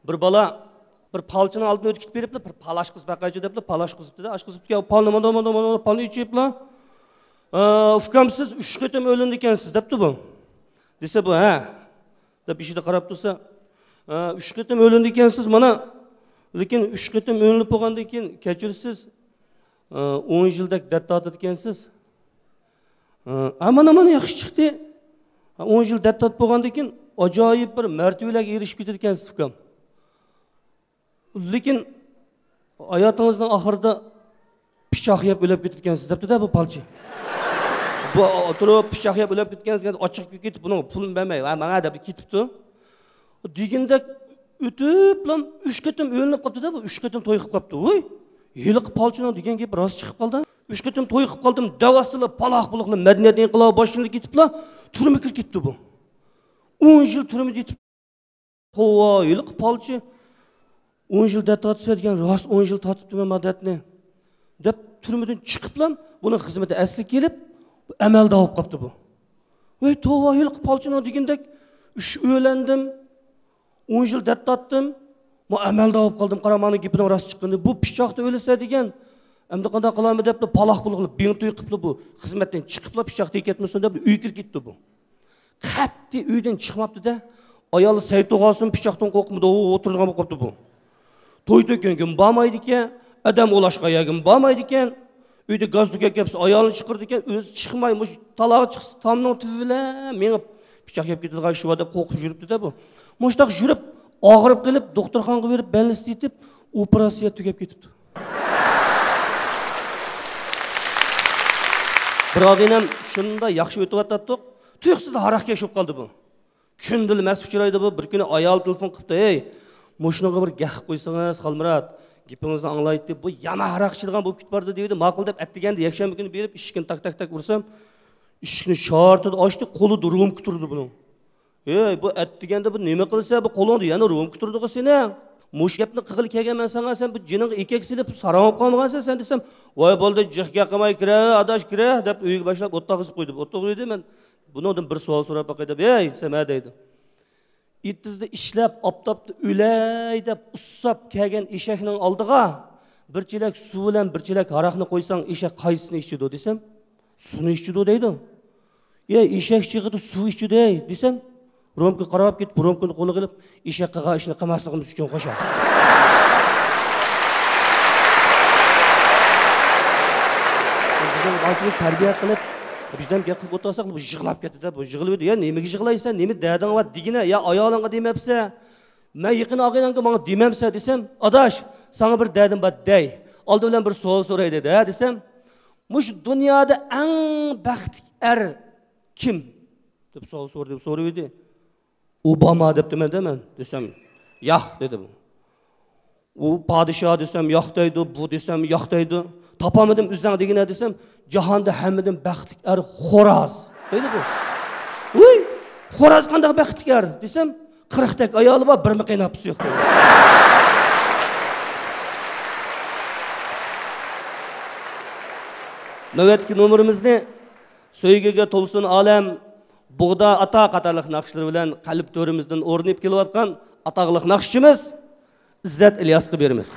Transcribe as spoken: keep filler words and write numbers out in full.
بىر بالا بىر پالچىنىڭ ئالدىدىن ئۆتۈپ كېتىپ بېرىپلا، بىر پال ئاشقۇزۇپ باقايچۇ دەپلا، پال ئاشقۇزۇپتۇ-دە، ئاشقۇزۇپتۇ، پالنى مانا، مانا، مانا، پالنى ئېچىپلا، «ئۇكام، سىز ئۈچ قېتىم ئۆيلەندى ئىكەنسىز» دەپتۇ بۇ. دېسە بۇ، «ھە» دەپ بېشىدا قاراپ تۇرسا، «ئۈچ قېتىم ئۆيلەندى ئىكەنسىز، مانا، لېكىن ئۈچ قېتىم ئۆيلىنىپ بولغاندىن كېيىن، كەچۈرىسىز، ئون يىلدەك دەرد تارتىدىكەنسىز.» «ھە، مانا، مانا، ياخشى چىقتى. ئون يىل دەرد تارتىپ بولغاندىن كېيىن، ئاجايىپ بىر مەرتىۋىلەرگە ئېرىشىپ كېتىدىكەنسىز، ئۇكام. لېكىن ھاياتىڭىزنىڭ ئاخىرىدا پىچاق يەپ ئۆلۈپ كېتىدىكەنسىز» دەپتۇ-دە بۇ پالچى. بۇ تۇرۇپ، «پىچاق يەپ ئۆلۈپ كېتىدىكەنسىز» دېگەندە، ئاچچىقىپ كېتىپ، بۇنىڭغا پۇلنى بەرمەي، «ھە، ماڭە» دەپ كېتىپتۇ. دېگىندەك ئۆتۈپلا ئۈچ قېتىم ئۆيلىنىپ قاپتۇ-دە، بۇ ئۈچ قېتىم توي قىلىپ قاپتۇ. ۋۇي، ھېلىقى پالچىنىڭ دېگەن گېپى راست چىقىپ قالدى. «ئۈچ قېتىم توي قىلىپ قالدىم» دەۋاتسىلا، پالاق بولۇقلا مەدەنىيەت ئىنقىلابى باشلىنىپ كېتىپلا، تۈرمىگە كىرىپ كېتىپتۇ بۇ. ئون يىل تۈرمىدە يېتىپ، توۋا، ھېلىقى پالچى «ئون يىل دەرد تارتىسەن» دېگەن، «راست ئون يىل تارتىپتىمەن ما دەردنى» دەپ، تۈرمىدىن چىقىپلا بۇنىڭ خىزمىتى ئەسلىگە كېلىپ، ئەمەلدار بولۇپ قاپتۇ بۇ. ۋەي توۋا، ھېلىقى پالچىنىڭ دېگىنىدەك، ئۈچ ئۆيلەندىم، ئون يىل دەرد تارتتىم، ما ئەمەلدار بولۇپ قالدىم، قارا، مانا گېپىنىڭ راست چىققىنى. بۇ پىچاقتا ئۆلىسە دېگەن، ئەمدى قانداق قىلارمەن دەپلا، پالاق بولۇپلا، بىڭتۇي قىپلا، بۇ خىزمەتتىن چىقىپلا، پىچاق تېگىپ كەتمىسۇن دەپ ئۆيگە كىرىپ كېتىپتۇ بۇ. قەتئىي ئۆيدىن چىقماپتۇ-دە. ئايالى سەي تۇرغاسىمۇ پىچاقتىن قورقمىدى، ئۇ ئولتۇرىدىغان بولۇپ قاپتۇ بۇ. توي تۆكۈنگىمۇ بارمايدىكەن، ئادەم ئۇلاشقان يەرگىمۇ بارمايدىكەن. ئۆيدە گاز تۈگەپ كەپسە، ئايالىنى چىقىرىدىكەن، ئۆزى چىقماي، مۇشۇ تالاغا چىقسا، تامنىڭ تۈۋى بىلەن مېڭىپ، پىچاق يەپ كېتىدىغان شۇ دەپ قورقۇپ يۈرۈپتۇ-دە بۇ. مۇشۇنداق يۈرۈپ، ئاغرىپ قېلىپ، دوختۇرخانىغا بېرىپ، بەلنىستە يېتىپ، ئوپېراتسىيە تۈگەپ كېتىپتۇ. بىر ئاغىنەم شۇنداق ياخشى ئۆتۈۋاتاتتۇق، تۇيۇقسىز ھاراقكەش بولۇپ قالدى بۇ. كۈندىلا مەست ئۇچرايدۇ بۇ. بىر كۈنى ئايالى تېلېفون قىپتۇ، «ھەي، مۇشۇنىڭغا بىر گەپ قىلىپ قويسىڭىز، خالمۇرات، گېپىڭىزنى ئاڭلايتتى، بۇ يامان ھاراق ئىچىدىغان بولۇپ كېتىپ بارىدۇ» دېدى. ماقۇل دەپ، ئەتىگەندە يەكشەنبە كۈنى بېرىپ، ئىشىكىنى تاك، تاك، تاك ئۇرسام، ئىشىكنى شارتىدە ئاچتى، قولىدا رومكا تۇرىدۇ بۇنىڭ. «ھەي، بۇ ئەتىگەندە بۇ نېمە قىلىسەن، بۇ قولۇڭدا يەنە رومكا تۇرىدىغۇ سېنىڭ؟ مۇشۇ گەپنى قىلغىلى كەلگەن مەن ساڭا، سەن بۇ جېنىڭغا ئېكەك سېلىپ، ساراڭ بولۇپ قالمىغانسەن سەن» دېسەم، «ۋاي، بولدى، جىق گەپ قىلماي كىرە، ئاداش، كىرە» دەپ، ئۆيگە باشلاپ ئولتۇرغۇزۇپ قويدى. ئولتۇرغۇزدى، مەن بۇنىڭدىن بىر سوئال سوراپ باقاي دەپ، «ھەي» دېسەم، «ھە» دەيدۇ. «ئېتىزدا ئىشلەپ، ئاپتاپتا ئۆلەي دەپ ئۇسساپ كەلگەن ئېشەكنىڭ ئالدىغا بىر چېلەك سۇ بىلەن بىر چېلەك ھاراقنى قويساڭ، ئېشەك قايسىسىنى ئىچىدۇ؟» دېسەم، «سۇنى ئىچىدۇ» دەيدۇ. «يە، ئېشەك چېغىدا سۇ ئىچىدۇ-ھەي» دېسەم، رومكىغا قاراپ كېتىپ، رومكىنى قولىغا ئېلىپ، «ئېشەك قىلغان ئىشنى قىلماسلىقىمىز ئۈچۈن خوشە» بىزنىڭ ئانچىلىك تەربىيە قىلىپ، بىردەم گەپ قىلىپ ئولتۇرساق، بۇ يىغلاپ كەتتى-دە، بۇ يىغلىۋىدى. «يا، نېمىگە يىغلايسەن؟ نېمە دەردىڭ بار دېگىنە؟ يا، ئايالىڭغا دېمەپسە؟» «مەن يېقىن ئاغىنەڭگە ماڭا دېمەمسە» دېسەم، «ئاداش، ساڭا بىر دەردىم بار دەي. ئالدى بىلەن بىر سوئال سوراي» دېدى. «ھە» دېسەم، «مۇشۇ دۇنيادا ئەڭ بەختلىك ئەر كىم؟» دەپ سوئال سورىدى، سورىۋىدى. «ئوباما» دەپتىمەن-دە مەن دېسەم، «ياق» دېدى بۇ. «ئۇ پادىشاھ» دېسەم، «ياق» دەيدۇ، «بۇ» دېسەم، «ياق» دەيدۇ. «تاپالمىدىم، ئۆزۈڭ دېگىنە» دېسەم، «جاھاندا ھەممىدىن بەختلىك ئەر خوراز» دەيدۇ بۇ. «ۋۇي، خوراز قانداق بەختلىك ئەر؟» دېسەم، «قىرىقتەك ئايالى بار، بىرمۇ قېيىنئاپىسى يوق» دەيدۇ. نۆۋەتتىكى نومۇرىمىزنى «سۆيگۈگە تولسۇن ئالەم»، «بۇغدا ئاتا» قاتارلىق ناخشىلىرى بىلەن قەلب تۆرىمىزدىن ئورنىيىپ كېلىۋاتقان ئاتاقلىق ناخشىچىمىز ئىززەت ئىلياسقا بېرىمىز.